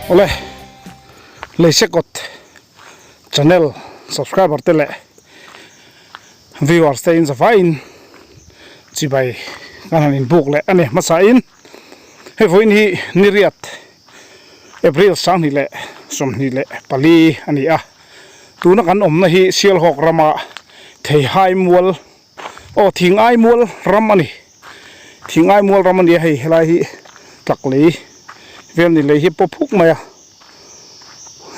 Awle Leisekawt channel subscriber te leh viewers te in zavaiin chibai kan han inbuk leh a ni hmasain hei vawiin hi niriat April 2024 a ni a tuna kan awmna hi Sialhawk rama Theihai mual Aw thing ai mual ram a ni thing ai mual ram a ni a hei helai hi tlak lei vel ni lei hi pawp huk mai a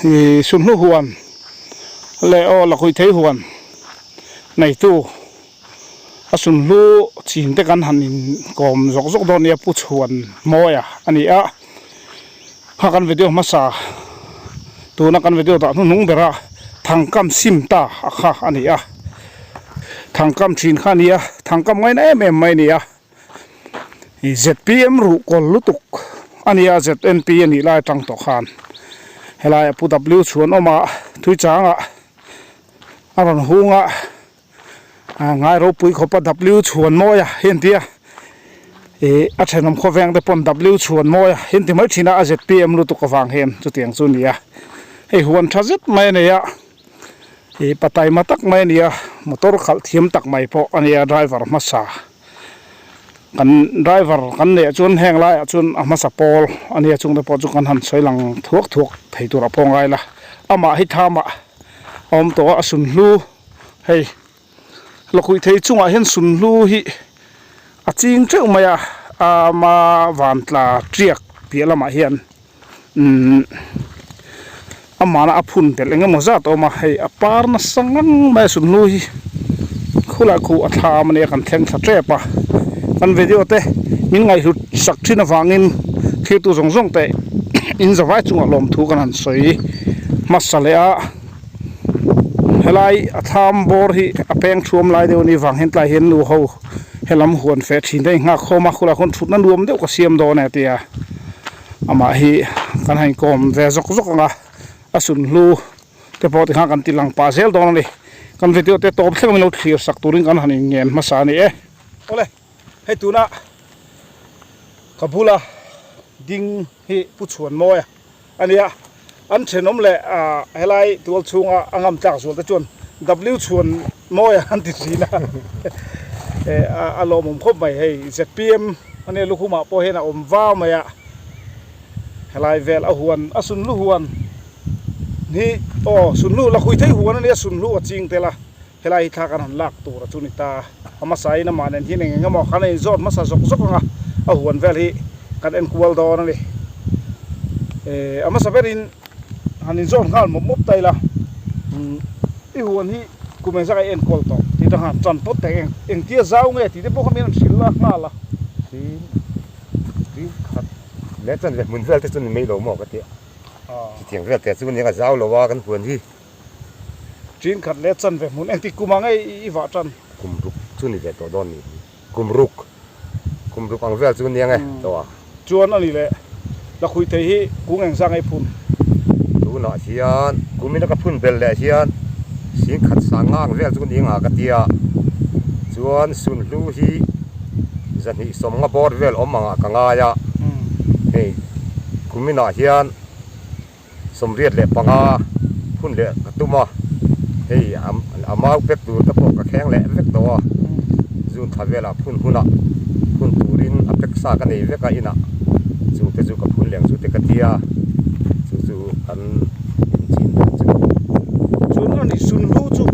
ih sunhlu huan leh aw lakhuih thei huan neitu a sunhlu chin te kan han in kawm zawk zawk dawn a nia pu chhuan mawi a a ni a kha kan video hmasa tuna kan video dah hnuhnung bera thangkam sim ta a kha a ni a thangkam thin kha a ni a thangkam ngaina em em mai a ni a ih zpm ruhkawl lutuk a ni a znp a nih lai atang tawh khan helai a pu w chhuan awm a thui changah a rawn hung a. A ngai ropui khawp a W chhuan mawi a hi an ti a ih a thenawm khawveng te pawn W chhuan mawi a hi an ti mai thin a a zpm lutuk avang hian chutiang chu a ni a hei huan tha zet mai a nei a ih pa taima tak mai a ni a motor khalh thiam tak mai pawh a ni a driver hmasa kan driver kan neih ah chuan heng laiah chuan a hmasa pawl a nia chung te pawh chu kan han sawi lang thuak thuak thei tur a pawh ngai la amah hi thamah a awm tawh a a sunhlu. Hei lakhuih thei chungah hian sunhlu hi a ching teuh mai a ama van tla tiak piah lamah hian umm amahna a phun belh eng emaw zat a awm a hei a par nasa ngang mai a sunhlu hi khulai khuh a thlam ania kan thleng thla tep a kan video te min ngaihhlut sak thin avangin thirtu zawng zawng te in zavai chungah lawmthu kan han sawi hmasa leh a. Helai a thlam bawr hi a peng thuam lai deuh a nih vang hian tlai hian nu ho helam huan feh thin te a inghak khawm a khulai khawn thutna nuam deuh ka siam dawn e tia amah hi kan han inkawm ve zawk zawk ang a a sunhlu te pawh tikhan kan ti lang pah zel dawn a ni kan video te tawp thleng min lo thlir sak turin kan han inngen hmasa a ni e. Awle hei tuna ka bula ding hi Pu Chhuanmawia a nia. An thenawm leh helai tual chhunga a ngam tlak zual te chuan W chhuan mawi an ti thin a, a lawmawm khawp mai hei zpm a nia lukhumah pawh hian a awm vau mai a, helai vel a huan a sunhlu huan hi aw sunhlu lakhui thei huan a nia sunhlu a ching tel a, helai hi thla kan han lak tur a chu ni ta, a hmasa in amah nen hian eng eng emaw khan a inzawt hmasa zawk zawk ang a, a huan vel hi kan enkual dawn a ni. A hmasa berin han inzawt nghal mawp mawp ta ila i huan hi kum engzak a enkawl tawh tih te khan tan pawt teh eng engtia zau nge tih te pawh kha min rawn hrilh la nghal a. Tin, tin khat leh chanve hmun vel te chu ni mai lo maw ka ti a, chutiang vel te chu nia zau lo a kan huan hi. Tin khat leh chanve hmun engtik kumah nge i vah tan? Kum ruk chu ni ve tawh dawn ni hi. Kum ruk, kum ruk ang vel chu nia nge tawh a. Chuan a ni leh, lakhuih thei hi kung eng zang ei phun? Tunah hian kumina ka phun bel leh hian singkhat sang nga ang vel chu ni nga ka tia. Chuan sunhlu hi zahnih sawmnga bawr vel awm angah ka ngai a. Hei kuminah hian. 75 phun leh ka tum a, hei a mau pek tur te pawh ka thleng leh vek tawh a, June thla velah phun hunah phun turin a pek sa ka nei vek a inah chung te chu ka phun leng chu te ka ti a, chu chu kan inchin dan chu. Chuan a ni sunhlu chu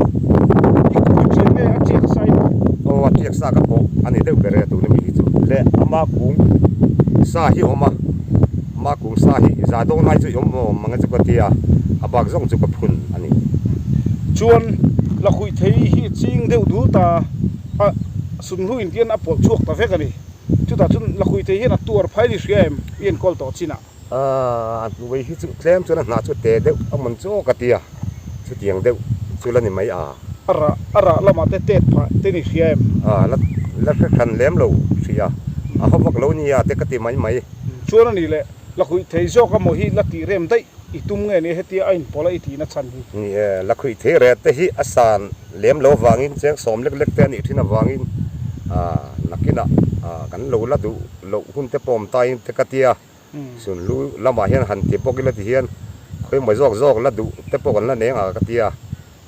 i khawi ṭhian nge a ṭiak sa i pawh? Aw a ṭiak sa ka pawh a ni deuh ber e tuna mi hi chu le ama kung sa hi a awm a. Mah kum sa hi za dawn lai chu i awm awm ang e chu ka ti a, a bak zawng chu ka phun a ni. Chuan lakhuih thei hi ching deuh dul ta a, sunhlu in tian a pawlh chhuak ta vek a ni. Chutah chuan lakhuih thei hian a tuar phai ni hria em i enkawl tawh chinah? A hnuai hi chu tlem chuan a hnah chu te deuh a mawn chaw ka ti a, chutiang deuh chu la ni mai a. A rah a rah lamah te tet phah te ni hria em? A la la hre hran lem lo hria, a haw vak lo nia te ka ti mai mai. Chuan a ni le, lakhuih thei zawk a maw hi la tih rem daih i tum nge ni hetia a inpawlh a i tihna chhan hi? Ni e, lakhuih thei ret te hi a san lem lo avangin cheng sawm lek lek te a nih thin avangin nakinah kan lo la duh loh hun te pawh awm ta in te ka tia. Sunhlu lamah hian han ti bawk ila ti hian khawi maw zawk zawk la duh te pawh kan la nei ang a ka ti a,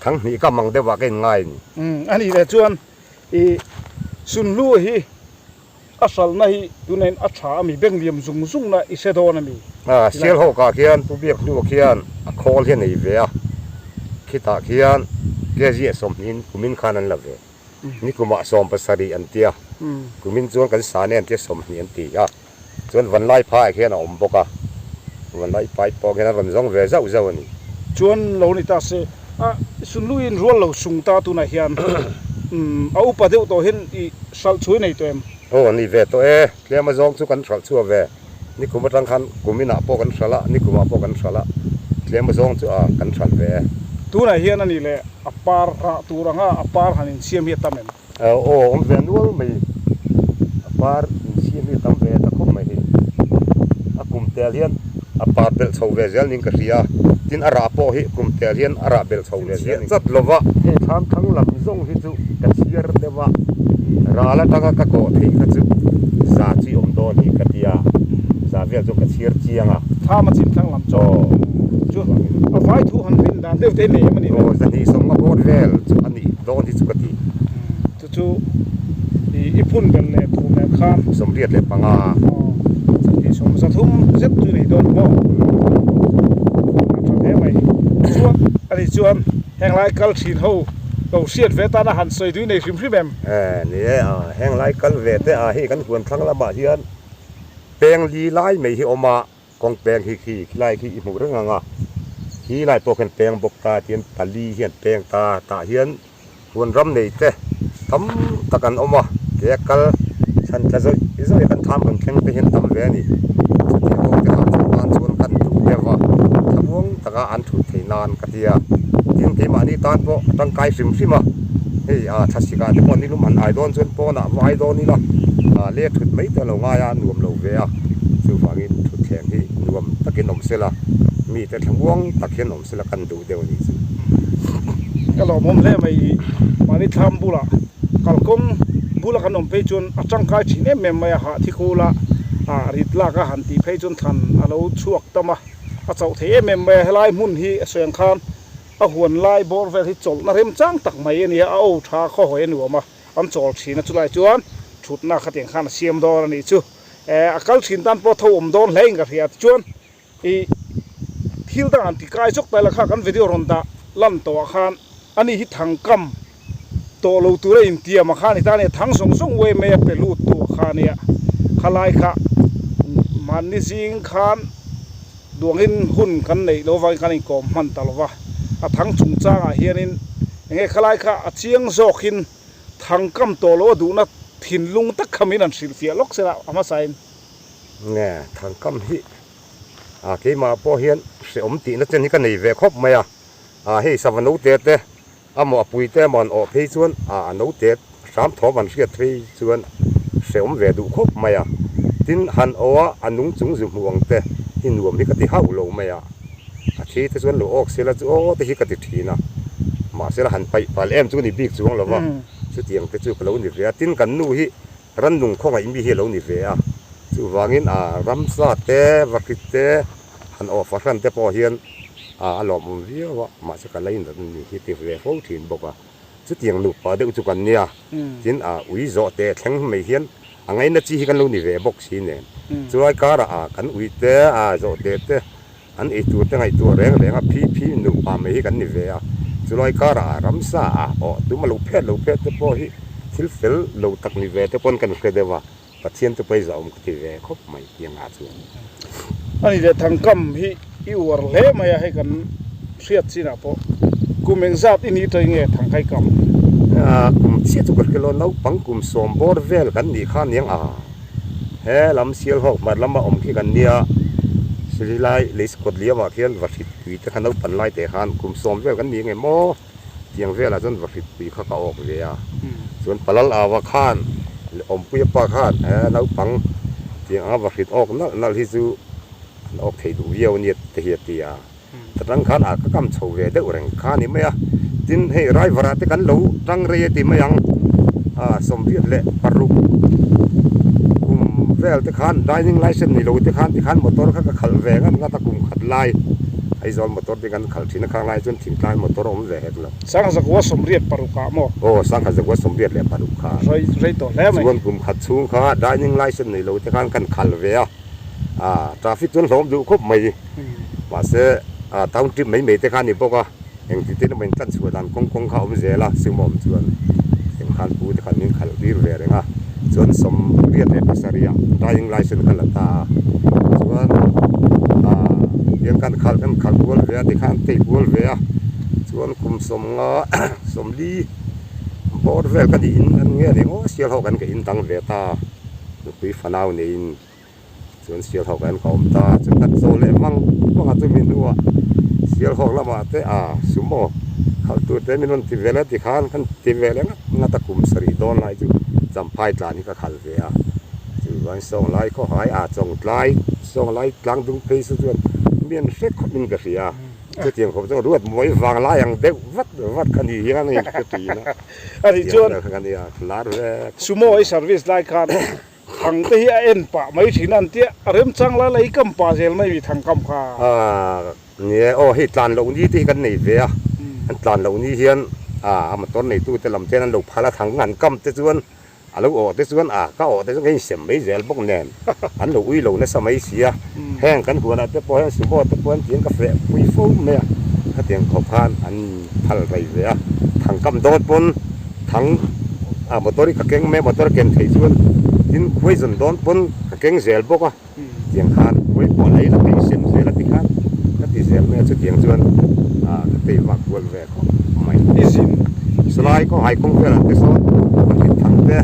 thang hnih kam ang deuhah ka inngai a ni. A nih leh chuan i Sunhlu hi a hralhna hi tunah a tha a mi, beng liam zung zung na i hre dawn a mi? A, Sialhawkah khian Pu Biak hnuah khian a khawl hi a nei ve a, khitah khian kg a sawmhnihin kumin khan an la ve. Nikumah 70 an ti a, kumin chuan kan sa nen tia 20 an ti a, chuan Vanlai phaiah khian a awm bawk a, Vanlai phai pawh khian a rawn zawng ve zauh zauh a ni. Chuan lo ni ta se, a Sunluiin rual lo sung ta tunah hian a upa deuh tawh hian i hralh chhui nei tawh em? Aw ni ve tawh e, tlem a zawng chu kan hralh chhuah ve. Nikum atang khan kum inah pawh kan hralh a, nikumah pawh kan hralh a, tlem azawng chu a kan hralh ve e. Tunah hian a nih leh a par rah tur anga a par han insiam hi a tam em? Aw awm ve nual mai, a par insiam hi a tam ve ta khawp mai hei. A kum tel hian a par belh chho ve zel niin ka hria a, tin a rah pawh hi kum tel hian a rah belh chho ve zel niin. Chat lova hei thlam thlang lam zawng hi chu ka chhiar deuh a, ral atanga ka kawh theih kha chu za chu i awm dawn hi ka ti a, za vel chuan ka chhiar chiang a. Thlam a chin thlang lam chu chu a vai thu han rin dan deuh te nei em a ni le? Aw 250 bawr vel chu a nih dawn hi chu ka ti. Chu chu i phun belh leh tur nen khan. 85. Aw 130 zet chu nei dawn maw? A tha hle mai. Chuan a nih chuan. Heng lai kal thin ho lo hriat ve tana han sawi dui nei hrim hrim em? Eh, ni e, a heng lai kal ve te a hei kan huan thlang lamah hian peng li lai mai hi awm a, kawng peng hi khi khilai khi i hmuh reng ang a, khi lai pawh khian peng bawk ta tihian pali hian peng ta tah hian Huan ram nei te tam tak an awm a, ke a kal chhan tla zawih zawih kan tham kan thleng te hian tam ve a ni. Chutiang ho te hah chhuah nan chuan kan duh deuh a, thlamuang taka an thut theih nan ka ti a. Tin, keimahni tan pawh a tangkai hrim hrim a, hei ah thlasik ah te pawh nilum han ai dawn chuan pawnah va ai dawn ila, ah le thut mai te a lo ngai a, nuam lo ve a. Chuvangin thutthleng hi nuam takin awm sela, mite thlamuang tak hian awm sela kan duh. deuh a nih chu. Ka lawmawm hle mai i mahni thlam bulah kalkawng bula kan awm phei chuan a tangkai thin em em mai a, hah thi kul a ah rit lak a han tih phei chuan thlan a lo chhuak tam a, a chauh thei em em mai a, helai hmun hi a sawi ang khan a huan lai bawr vel hi chawlhna remchang tak mai a ni a, a aw tha khaw hawi a nuam a, an chawl thin a chulai chuan thutna khatiang khan a siam dawn a nih chu, eh a kal thin tan pawh tho awm dawn hle in ka hria tichuan. I thil dang an ti kai zawk ta ila kha kan video rawn dah lan tawh ah khan ani hi thang kam tawh lo tura intiam ah khan a ni ta a ni a, thang zawng zawng uai mai a pe lut tu ah kha a nia, khalai kha mahni zing khan duangin hun kan neih loh avangin kan inkawm hman ta lo va, a thang chungchang ah hianin eng nge khalai kha a chiang zawkin thang kam tawh loh a duhna thinlung tak kha min han hrilhfiah lawk sela a hmasain. Nge thang kam hi a keimah pawh hian hrehawm tihna chen hi ka nei ve khawp mai a, a hei sava note te amaw a pui te amaw an awh phei chuan a a note hram thawm an hriat phei chuan hrehawm ve duh khawp mai a, tin han awh a a nung chung zu hmuh ang te hi nuam hi ka ti hauh lo mai a, a thi te chuan lo awk sela chu aw te hi ka ti thin a, mahse la han paih palh em chu ni bik chuang lo va, chutiang te chu ka lo ni ve a, tin kan nu hi Rannung khawngaih mi hi a lo ni ve a, chuvangin a ramsa te, vahrit te, han awh fahran te pawh hian a lawmawm viau a, mahse ka lain rat ni hi ti ve fo thin bawk a, chutiang nupa deuh chu kan nia, tin a ui zawh te thleng mai hian a ngaina chi hi kan lo ni ve bawk si nen, chulai karah a kan ui te, a zawh te te. An eitur te ngaihtuah reng reng a, phi phi nupa mai hi kan ni ve a, chulai karah ramsa ah awh tum a lo phet lo phet te pawh hi thil fel lo tak ni ve te pawn kan hre deuh a, Pathian chu pawi zah awm ka ti ve khawp mai tiang ah chuan. A ni leh thangkam hi i uar hle mai a, hei kan hriat chinah pawh kum engzat i ni tawih nge thangkai kam? Kum chiah chu ka hre lo, naupang kum sawm bawr vel kan nih kha aniang a. He lam Sialhawk hmar lama awm khi kan nia, Silai lei kawt liamah khian Vahritpui te kha naupan lai teh khan kum sawm vel kan ni nge maw tiang velah chuan Vahritpui kha ka awk ve a, chuan Palal Awa khan leh Awmpuia pa khan he naupang tiang anga Vahrit awk nalh nalh hi chu an awk thei duh viau ania te hi a ti a. Ta tang khan a ka kam chho ve deuh reng kha a ni mai a, tin hei driver ah te kan lo tang rei a ti mai ang, 86 kum vel te khan driving licence nei lo te khan tikhan motor kha ka khalh ve ngat ngat a kum khat lai Aizawl motor te kan khalh thin a khang lai chuan thingtlai motor a awm ve hek lo. Sangha 186 ah maw? Aw 1986 kha. Rei rei tawh hle mai. Chuan kum khat chhung kha driving licence nei lo te khan kan khalh ve a, ah traffic chuan hlawm duh khawp mai. Mahse ah town trip mai mai te kha a ni bawk a. Engti tin emaw in tlanchhuah dan kawng kawng kha a awm zel a, sum a awm chuan engkhan pu te khan min khalh tir ve reng a, chuan 87 ah driving licence ka la ta a, chuan ah tiang kan khalh kan khalh kual ve a tikhan tei kual ve a, chuan kum 50 40 bawr vel ka nih in an nge ni ngaw sial ho kan ka in dang ve ta, nupui fanau neiin. Chuan Sialhawk ah hian ka awm ta a, chuan kan chaw leh vang vang a chumi hnuah Sialhawk lamah te a sumo khalh tur te min rawn ti vel a tikhan kan ti ve leh ngat ngat a kum sarih dawn lai chu Champhai tlan hi ka khalh ve a, chuan Sawnglai khawhai a Chawngtlai Sawnglai tlang dung phei chu chuan mi an hre khawp in ka hria a, chutiang khawp chuan ruat mawi vang lai ang deuh vat vat kha ni hian a inhre thin a, tiang vel kha ka nia lar vek. Sumo i service lai khan Thang te hi a en pah mai thin a an tia, a remchang lai lai kam pah zel mai mi thang kam kha. Aaa ni e, aw hei tlan loh ni te hi kan nei ve a, an tlan loh ni hian aa a motor neitu te lam te hian an lo phal a, thang an kam te chuan a lo awh te chuan aa ka awh te chuan ka insem mai zel bawk nen an lo ui lo nasa mai si a, heng kan huanah te pawh hian sumo te pawh hian tiang ka feh pui fo mai a, khatiang khawp khan an phal rei ve a, thang kam dawn pawn Thang a motor hi ka keng mai a, motor ken theih chuan tin khuai zawn dawn pawn ka keng zel bawk a, tiang khan khuai pawh lei la phei sem zel a ti khan ka ti zel mai a, chutiang chuan ah ka tei vak kual ve khawp mai. I zin Salai khaw hai kawng velah te sawn ka hlit thang te,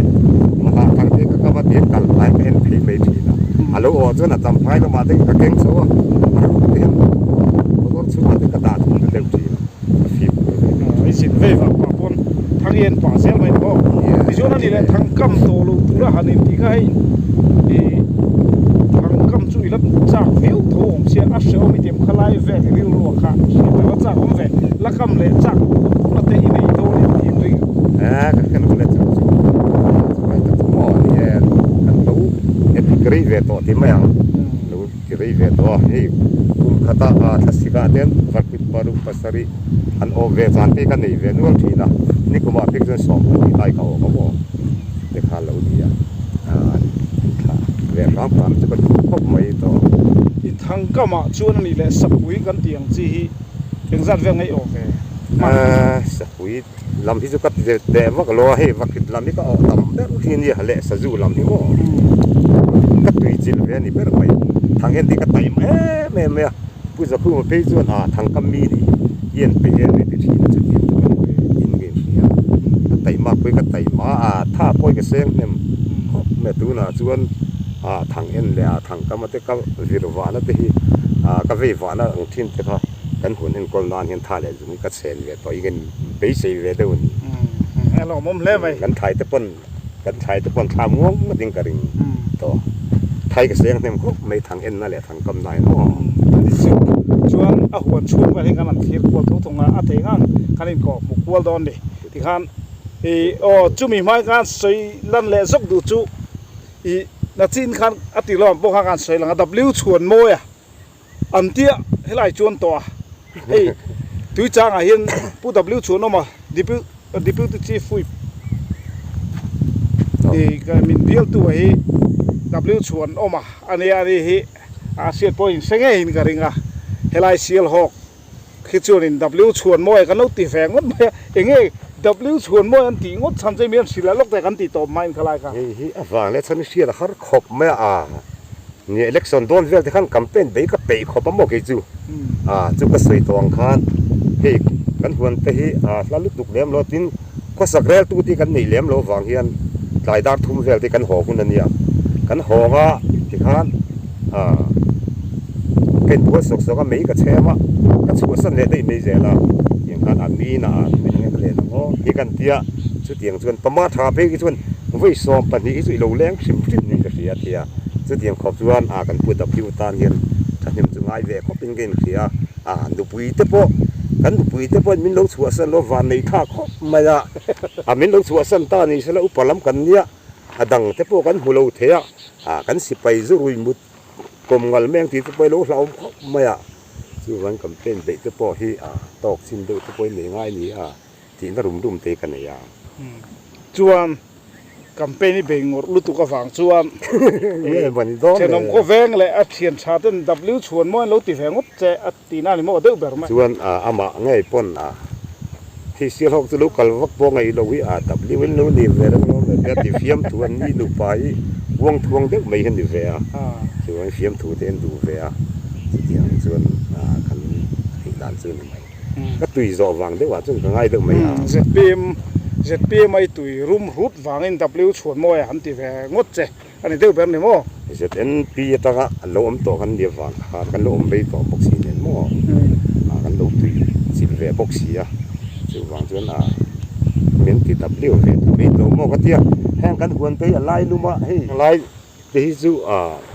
mahla thang te ka kava tiang kal lai ka en phei mai thin a, a lo awh chuan a tam phai lamah te ka keng chho a, a ruk te hian motor chhungah te ka dah thung ta deuh thin a. Ka fimkhur ve deuh. I zin vei vang pah pawn thang i en pah zel mai maw? Tichuan a ni leh thang kam tawh lo tura han intih kha hei i thang kam chu i la chak viau tho awm sia a hrehawm i tiam kha lai vel i rilru kha hriat a la chak awm ve la kam leh chak na te i nei dawn in tih ring. Ka hre lo le chu chu chuai tak chu maw ni e kan lo epic rei ve tawh ti mai ang lo Ti rei ve tawh a, hei kum khata thlasik ah ten varkut paruk pasarih an awm ve zan te ka nei ve nual thin a, nikum ah phek chuan 12 lai ka awm a maw te kha lo ni a, an thlah ve hram hram chu ka duh khawp mai tawh. I thangkam ah chuan a nih leh sapui kan tih ang chi hi engzat vel ngaih awh ve hman? Sapui lam hi chu ka ti teh vak lo a, hei vakhit lam hi ka awh tam ber hi nia leh sazu lam hi maw ka tui chilh ve a ni ber mai, thang hian tih ka taim em em mai a, Pu Zakhuma phei chuan ah thang ka mi nih hi an pe em em ti thin a chutiang chu ka ni ve in ka inhria, ka taima pawh hi ka taima a tha pawh hi ka seng hnem khawp mai a, tunah chuan ah thang en leh ah thang kam a te ka vir vahna te hi ah ka vei vahna ang thin te kha kan hun enkawl nan hian tha leh zung hi ka chhen ve tawh i kan beisei ve deuh a ni. A lawmawm hle mai. Kan thlai te pawn kan thlai te pawn thla muang ngawt in ka ring tawh. Thai ka seng hnem khawp mai thang enna leh thang kam na hian aw. Ani chu chuan a huan chhung vel hi kan han thlir kual tho thung a, a thei ngang kan inkawh hmu kual dawn ni. Tikhan i aw chumi hmai khan sawi lan leh zawk duh chu i nachin khan a ti lo ang pawh khan kan sawi lang a W chhuan mawi a. An tia helai chuan tawh a, hei Tuichangah hian Pu W Chhuanawma Deputy Chief Whip min bialtu a hi W Chhuanawma a nia a ni hi a hriat pawh in hre ngeiin ka ring a, helai Sialhawk khi chuanin W Chhuanmawia kan lo ti ve ngawt mai a, enge W Chhuanmawia an tih ngawt chhan chu hemi an hrilh a lawk te kan tih tawp hmain khalai kha. Hei hi a vang leh chhan i hriat a har khawp mai a. Nia election dawn vel te khan campaign bei ka peih khawp a maw kei chu ah chu ka sawi tawh ang khan hei kan huan te hi ah hla lutuk lem lo tin khawsak rel tu te kan neih lem lo vang hian tlai dar thum vel te kan haw hun a nia kan hawng a tikhan ah ka inbual sawk sawk a mei ka chhem a ka chhuahsan leh daih mai zel a tiang khan a mi na ah min ang e ka len ang aw hi kan tia chutiang chuan pama tha phei khi chuan vawi 12 hi chu i lo leng hrim hrim niin ka hria a tia. Chutiang khawp chuan a kan pu W tan hian thahnem chu ngai ve khawp in ka inhria a, nupui te pawh kan nupui te pawhin min lo chhuahsan lo van nei tha khawp mai a, a min lo chhuahsan ta ni sela upa lam kan nia a dang te pawh kan hmu lo thei a. A kan sipai zu rui mut kawm ngal meng tih te pawh hi lo hlauhawm khawp mai a, chuvang campaign beih te pawh hi a tawk chin deuh te pawh hi nei ngai ni a tihna rum rum te hi ka nei a. Chuan campaign hi bei ngawrh lutuk avang chuan thenawm khawveng leh a thian tha ten W chhuan maw an lo ti ve ngawt che a tihna a ni maw deuh ber mai. Chuan amah ngei pawn a Thei Sialhawk chu lo kal vak pawh ngaih lo hi a W in lo ni ve reng lo mai a ti fiamthu an ni nupa hi uang thuang deuh mai hi a ni ve a, chuan fiamthu te an duh ve a, chutiang chuan kan theih dan chu a ni mai. Ka tui zawh vang deuh ah chuan ka ngai deuh mai a. ZPM ZPM ai tui rum hrut vangin W chhuan mawi a han ti ve ngawt che a ni deuh ber ni maw? ZNP atanga an lo awm tawh kan nia vang khan kan lo awm rei tawh bawk si nen maw? Kan lo tui chilh ve bawk si a, chuvang chuan a min ti W ve ta mai tawh maw ka tia. Heng kan huan te hi a lai lum a, hei lai te hi chu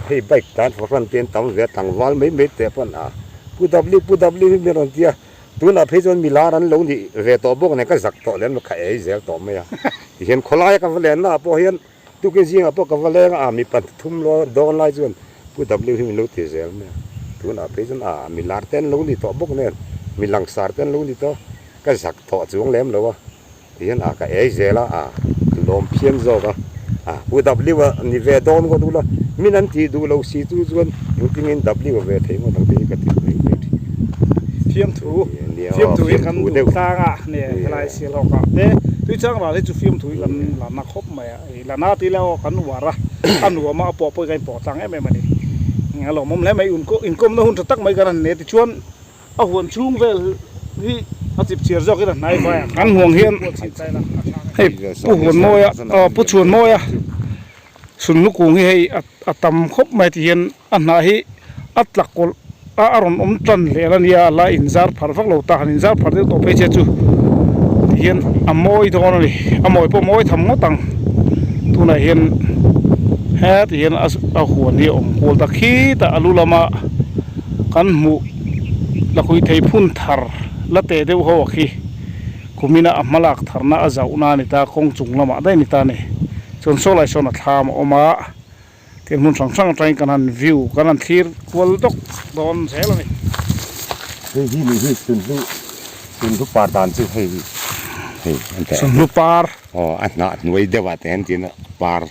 hei bike tan fahran te an tam ve a, tlangval mai mai teh pawn a Pu W Pu W hi min rawn ti a, tunah phei chuan milar an lo nih ve tawh bawk nen ka zak tawh lem lo kha ei zel tawh mai a, tihian khawlaia ka va lenna ah pawh hian tukin zingah pawh ka va leng a, mi pathum law dawn lai chuan Pu W hi min lo ti zel mai a, tunah phei chuan a milar te an lo ni tawh bawk nen mi langsar te an lo ni tawh ka zak tawh chuang lem lo a. Tihian a ka ei zel a, a ka lawm phian zawk a, a Pu W a ni ve dawn ngawt ula, min an tih duh lo si chu chuan engtingin W a ve thei ngawt ang tih hi ka ti mai mai thin. Fiamthu, fiamthu hi kan duh tlang a, nia helai Sialhawk ah te Tuichang ral hi chu fiamthu hi kan la na khawp mai a, la na tih ila aw kan uar a, a nuam a, a pawh pawh hi kan inpawh tlang em em a ni. A lawmawm hle mai, inkawmna hun tha tak mai kan han nei a tichuan, A huan chhung vel hi a chip chhiar zawkin a hnai vai a, kan huang hian hei pu huan mawia aw pu chhuan mawia sunhlu kung hi hei a tam khawp mai ti hian a hnah hi a tla kawlh a a rawn awm tan leh a nia a la inzar pharh vak lo ta han inzar pharh deuh tawh phei che chu ti hian a mawi dawn a ni a mawi pawh mawi tham ngawt ang tunah hian heti hian a huan hi a awm kual ta khitah a lu lama kan hmuh. Lakhuih thei phun thar la teh deuh ho a khi kumina a hma lak tharna a zauhna a ni ta kawng chung lamah daih a ni ta a ni. Chuan saw lai sawn a thlam a awm a, tin hmun hrang hrang atangin kan han view kan han thlir kual dawk dawn zel a ni. Hei hi nih hi sunhlu sunhlu par dan chu hei hi hei an teh. Sunhlu par. Aw a hnah hnuai deuh ah te hian tin a par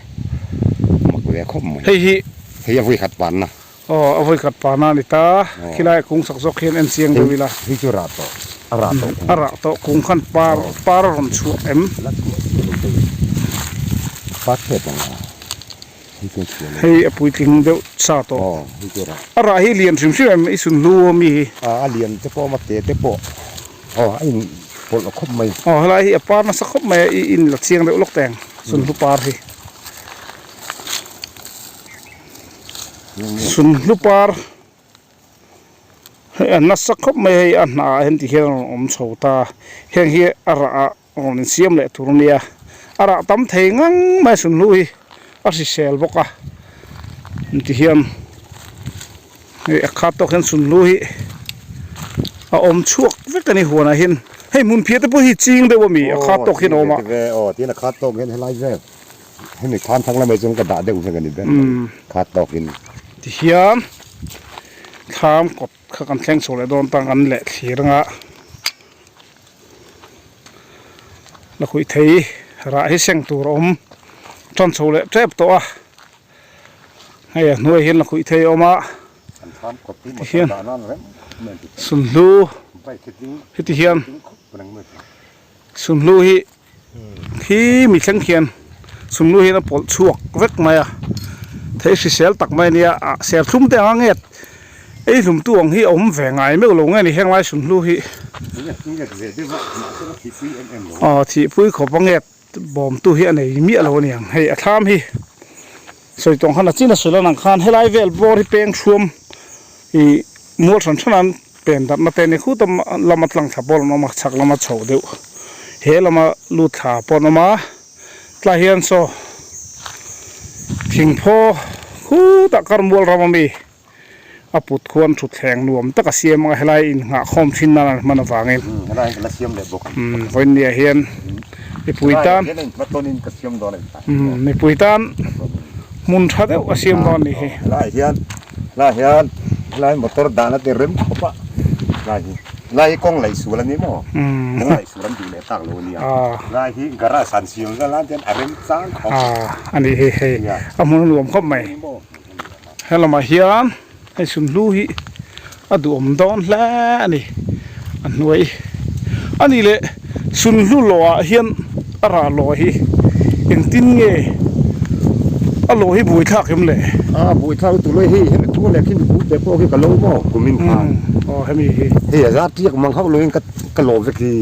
mak ve khawp mai. Hei hi. Hei a vawikhat parna. Aw a vawikhat pana a ni ta, khilai a kung sak zawk hian en chiang deuh ila. Hei chu rah tawh, a rah tawh kung. A rah tawh kung khan par par a rawn chhuah em? La chhuah chiah lo deuh in par hriat ang a, hei chu a chhuah lo. Hei a puitling deuh sa tawh. Aw hei chu rah. A rah hi lian hrim hrim em i sun hlu ami hi? A lian te pawh a te te pawh aw a in pawlh khawp mai. Aw helai hi a par nasa khawp mai a, i in la chiang deuh lawk teng sunhlu par hi. Sunhlu par hei a nasa khawp mai hei a hnah ah hian ti hian a rawn awm chho ta heng hi a rah ah rawn insiam leh tur a nia a rah tam thei ngang mai sunhlu hi a hrisel bawk a ti hian hei a khat tawk hian sunhlu hi a awm chhuak vek a ni huanah hian hei hmun phiah te pawh hi ching deuh a mi a khat tawk hian a awm a. Aw tin a khat tawk hian helai vel. Hemi khan thang lamah chuan ka dah deuh vek a ni ber mai khat tawkin. Tihian thlam kawt kha kan thleng chho leh dawn ta kan leh thlir anga lakhuih thei rah hi seng tur a awm tan chho leh tep tawh a hei a hnuai hian lakhuih thei a awm a tihian sunhlu heti hian sunhlu hi. Khi mi thleng khian sumnu hian a pawlh chhuak vek mai a, thei hrisel tak mai a nia, ah serthlum te anga nget ei hlumtu ang hi a awm ve ngai meuh lo nge ni heng lai sumhlu hi aw thihpui khawp a nget bawmtu hi a nei miah lo a niang hei a thlam hi sawi tawng khan a chin a sawi lan ang khan helai vel bawr hi peng hruam ih mual hran hran an Pen darhna te ni khut a lama tlang thla pawh an awm a, chhak lama chho deuh he lama lut thla pawh an awm a, tlai hian saw thingphaw khutah karmual ram ami a put khuan thutthleng nuam tak a siam anga helai innghahkhawm thin nan an hman avangin vawinia hian mipui tan mipui tan. Hmun tha deuh a siam dawn nih hi. Helaiah hian helaiah hian helai motor dahna te rem khawp a helai hi helai hi kawng laih sual a ni maw kawng laih sual an duh leh tak lo a nia helai hi garage han siam vel nan chuan a rem chang khawp a nih hi hei a hmun a nuam khawp mai helamah hian hei sunhlu hi a duhawm dawn hle a ni a hnuai a nih leh sunhlu lawh ah hian a rah lawh hi engtin nge a lawh hi buaithlak em le a buaithlak lutuk lo hei hemi thu leh khimi kut te pawh khi ka lo maw kumin khan aw hemi hi hei a zar tiak mang hauh loin ka ka lawh vek hi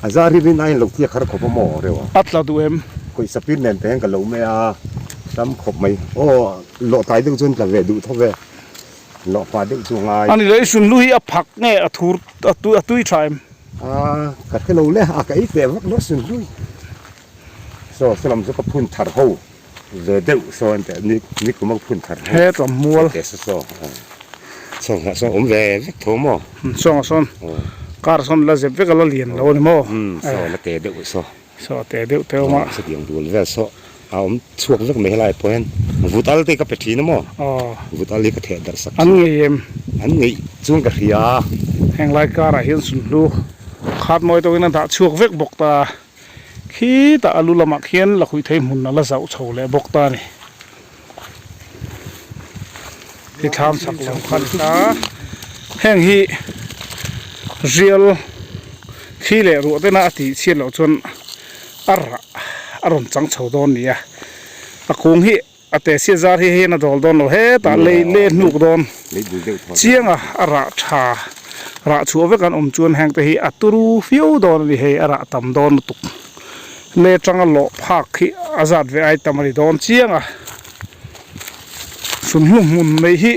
a zar hi rin aiin lo tiak har khawp a maw reuh a a tla duh em pawisa pir nen te hian ka lo mai a tam khawp mai aw lawh tlai deuh chuan tla ve duh tho ve. Lawh pah deuh chu ngai. Ani leh i sunlu hi a phak nge a thur a tui tha em? A ka hre lo le a ka ei teh vak lo sunlu hi. Saw saw lam chu ka phun thar ho ve deuh saw an teh ni ni kum a ka phun thar ho. He tlawm mual. Teh saw saw saw nghah saw awm ve vek tho maw? Saw nghah sawn kar sawn la zep vek a la lian lo a ni maw? Saw la teh deuh saw. Saw teh deuh te awm a. Chutiang dul vel saw a awm chhuak vek mai helai pawh hian vut al te ka pe thin a maw? Aw. Vut al hi ka theh darh sak thin. An ngei em? An ngeih chuan ka hria a. Heng lai karah hian sunhlu khat mawi tawkin a dah chhuak vek bawk ta a. Khitah a lu lamah khian lakhuih thei hmun a la zauh chho leh bawk ta a ni. Hi thlam chak lo kha ni ta. Heng hi rial thli leh ruah tena a tih chhiat loh chuan a rah a rawn chang chho dawn ni a. A kung hi a te sia zar hi hian a dawl dawn lo hetah lei leh hnuk dawn chiang a, a rah tha rah chhuah vek an awm chuan heng te hi a turu viau dawn a ni hei a rah tam dawn lutuk. Le tanga lawh phak hi a zat ve ai tam a ni dawn chiang a, sunhlu hmun mai hi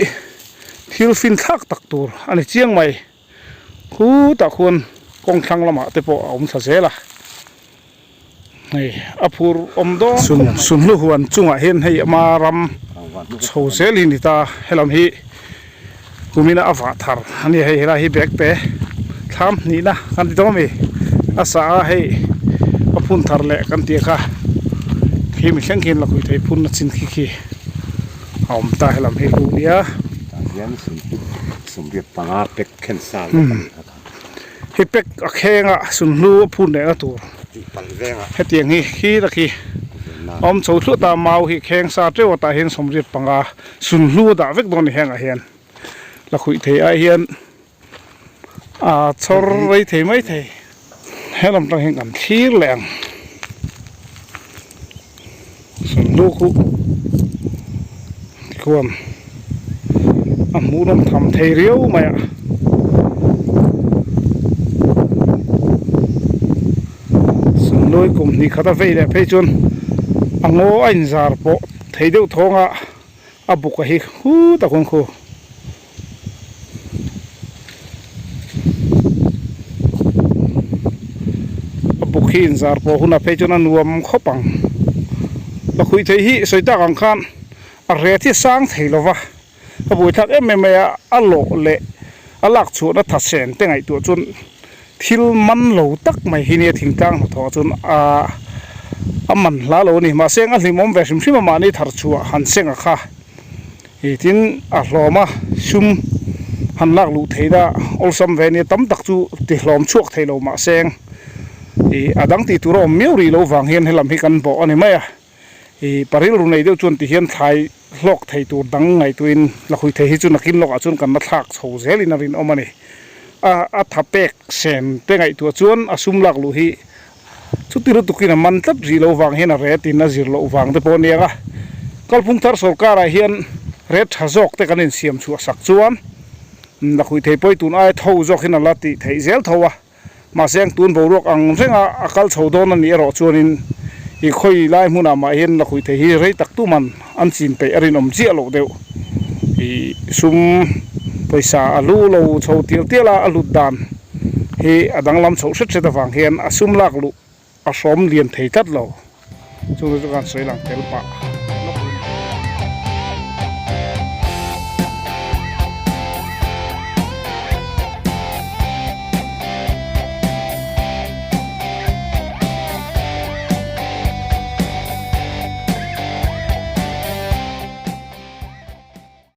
thil fin thlak tak tur a ni chiang mai, khutah khuan kawng thlang lamah te pawh a awm thla zel a, hei a phur awm dawn khawp mai. Sunhlu huan chungah hian hei ama ram chho zel hi a ni ta, helam hi Kumina a vah thar a ni hei helai hi bag te thlam hnihna kan ti dawn a mi a sa a hei a phun thar leh kan tih kha khi mi thleng khian lakhuih thei phun na chin khi khi a awm ta helam hi lu nia hei pack a kheng a sunhlu a phun leh na tur hetiang hi khi ta khi a awm chho thluah ta mau hi kheng sa teuh a tah hian 75. Sunhlu a dah vek dawn a ni hengah hian la khuih thei ai hian a chhawr rei thei mai thei he lam tang hian kan thlir leh ang sunhlu khu tikhuan a hmuh nawm tham thei riau mai a. Sunhlui kum hnih khat a vei leh phei chuan a ngaw a inzar pawh thei deuh thawng a a buk a hi khut a khawn khu. A buk hi inzar pawh hunah phei chuan a nuam khawp ang. Lakhuih thei hi sawi tak ang khan a ret hi a sang thei lo va, a buaithlak em em mai a, a lawh leh a lak chhuahna thasen te ngaihtuah chuan thil man lo tak mai hi nia thingtlang hnathawh chuan a a man hla lo a ni mahse a hlimawm ve hrim hrim a mahni thar chhuah han seng a kha ih tin a hlawm a sum han lak luh theihna awlsam ve nia tam tak chu ti hlawm chhuak thei lo mahse ih a dang tih tur a awm miau rih loh vang hian helam hi kan bawh a ni mai a. I pa rilru nei deuh chuan tihian thlai hlawk thei tur dang ngaihtuahin lakhuih thei hi chu nakin lawkah chuan kan la thlak chho zelin a rinawm a ni. A a tha pek sen te ngaihtuah chuan a sum lak luh hi chuti lutukin a man tlat rih lo vang hian a ret in a zir loh vang te pawh a nia a. Kalphung thar sorkarah hian ret tha zawk te kan insiam chhuah sak chuan lakhuih thei pawi tun aia tho zawk hian a la tih theih zel tho a. Mahse ang tun boruak ang renga a kal chho dawn a nih erawh chuanin i khawi lai hmunah mah hian lakhuih thei hi rei tak tuman an chin peih a rinawm chiah loh deuh. I sum pawisa a lu lo chho tial tial a, a hlut dan hi a danglam chhoh hret hret avang hian a sum lak luh a hrawm lian thei tlat lo. Chung chu kan sawi lang tel pah.